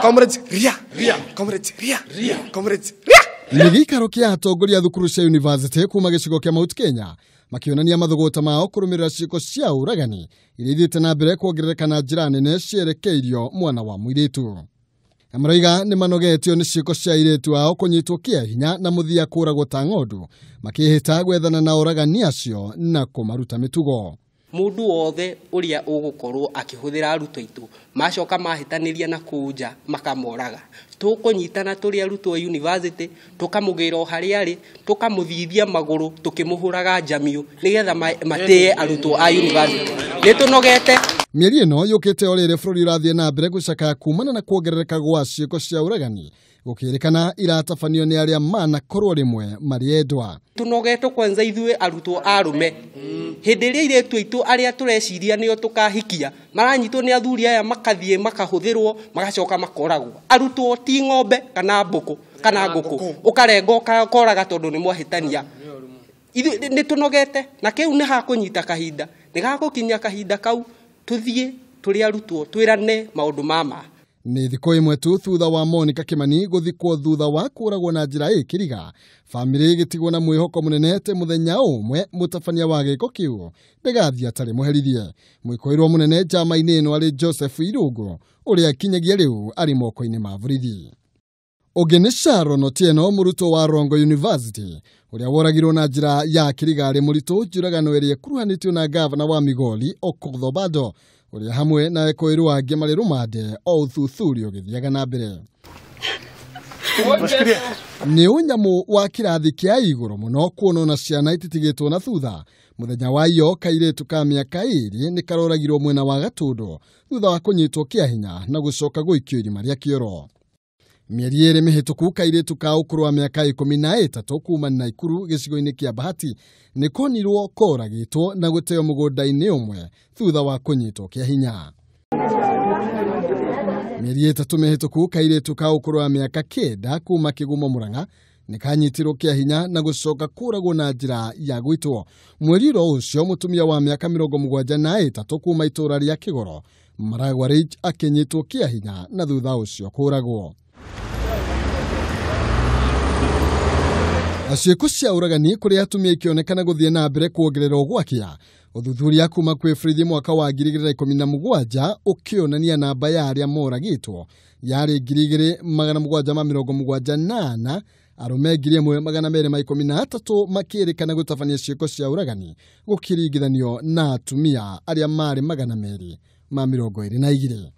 Comrades, ria, ria, comrades, ria, ria, comrades, ria. Nĩ gĩikaro kĩa atongoria thukuru cia university kuma gĩcigo kĩa Mount Kenya makĩonania mathũgũta mao kũrũmĩrĩra ciĩko cia ũragani iria ithiĩte na mbere kuongerereka na njĩra nene cierekeirio mwana wa mũirĩtu. Na maroiga nĩ manogetio nĩ ciĩko cia airĩtu ao kũnyitwo kĩa hinya na mũthia kũragwo ta ng'ondu, makĩhĩta gwethana na oragani acio na kũmaruta mĩtugo. Mundu wothe uria ugukorwo akihuthira arutwo aitu macoka mahitaniria na kuu nja makamoraga, tukunyitana turi arutwo university tukamugira o haria ari tukamuthithia maguru tukimuhuraga njamiu nigetha matĩe arutwo a university. Nitunogete. Mĩeri ĩno yũkĩte o rĩrĩ bũrũri ũrathiĩ na mbere gũcakaya kumana na kuongerereka gwa ciĩko cia ũragani gũkĩrĩkana iratabanio nĩ arĩa manakorwo rĩmwe marĩ endwa. Tunogetwo kwanza ithuĩ arutwo arũme hĩndĩ ĩrĩa airĩtu aitũ arĩa tũreciria nĩo tũkahikia maranyitwo nĩ athuri aya makathiĩ makahũthĩrwo magacoka makoragwo. Arutwo ti ng'ombe kana mbũkũ kana ngũkũ ũkarenga ũkoraga tondũ nĩ mwahĩtania. Ithuĩ nĩ tũnogete na kĩu nĩ hakũnyita kahinda, nĩ gagũkinya kahinda kau tũthiĩ tũrĩ arutwo twĩrane maũndũ ma ma. Nĩ thikũ ĩmwe tu thutha wa Monica Kimani gũthikwo thutha wa kũragwo na njĩra ĩkĩriga, bamĩrĩ ĩgĩtigwo na mwĩhoko mũnene atĩ mũthenya ũmwe mũtabania wa gĩko kĩu ndĩgathiĩ atarĩ mũherithie. Mwĩkũĩrwo mũnene njama-inĩ ĩno arĩ Joseph Irũngũ ũrĩa kinyagia rĩu arĩ moko-inĩ ma borithi. Ũngĩ nĩ Sharon Otieno mũrutwo wa Rongo University ũrĩa woragirwo na njĩra ya kĩriga arĩ mũritũ njũragano ĩrĩa ĩkuruhanĩtio na gavana wa Migori Okoth Obado ũrĩa hamwe na ekũĩrwo angĩ marĩ rũmande o ũthuthuria ũgĩthiaga na mbere. Nĩ ũnyamũ wa kĩrathi kĩa igũrũ mũno kuonwo ciana ititigĩtwo na thutha. Mũthenya wa iyo kairĩtu ka mĩaka 2 nĩ karoragirwo mwena wa Gatũndũ thutha wa kũnyitwo kĩa hinya na gũcoka gũikio irima rĩa kĩoro. Mĩeri 2 mĩhĩtũku kairĩtu ka ũkũrũ wa mĩaka 13 kuma Naikuru gĩcigo-inĩ kĩa Bahati nĩ konirwo koragĩtwo na gũteo mũgũnda-inĩ ũmwe thutha wa kũnyitwo kĩa hinya. Mĩeri 3 mĩhĩtũku kairĩtu ka ũkũrũ wa mĩaka 9 kuma Kĩgumo Murang'a nĩ kanyitirwo kĩa hinya na gũcoka kũragwo na njĩra ya gwĩtwo. Mweri ũcio mũtumia wa mĩaka 73 kuma itũũra rĩa Kĩgoro Maragwa Ridge akĩnyitwo kĩa hinya na thutha ũcio kũragwo. Ciĩko cia ũragani kũrĩ atumia ikĩonekana gũthiĩ na mbere kuongerera ũgwakia. Ũthuthuria kuma kwĩ borithi mwaka wa 2017 ũkĩonania namba ya arĩa moragĩtwo yarĩ 2778, arũme 1213 makĩrĩkana gũtabania ciĩko cia ũragani gũkĩringithanio na atumia arĩa marĩ 222.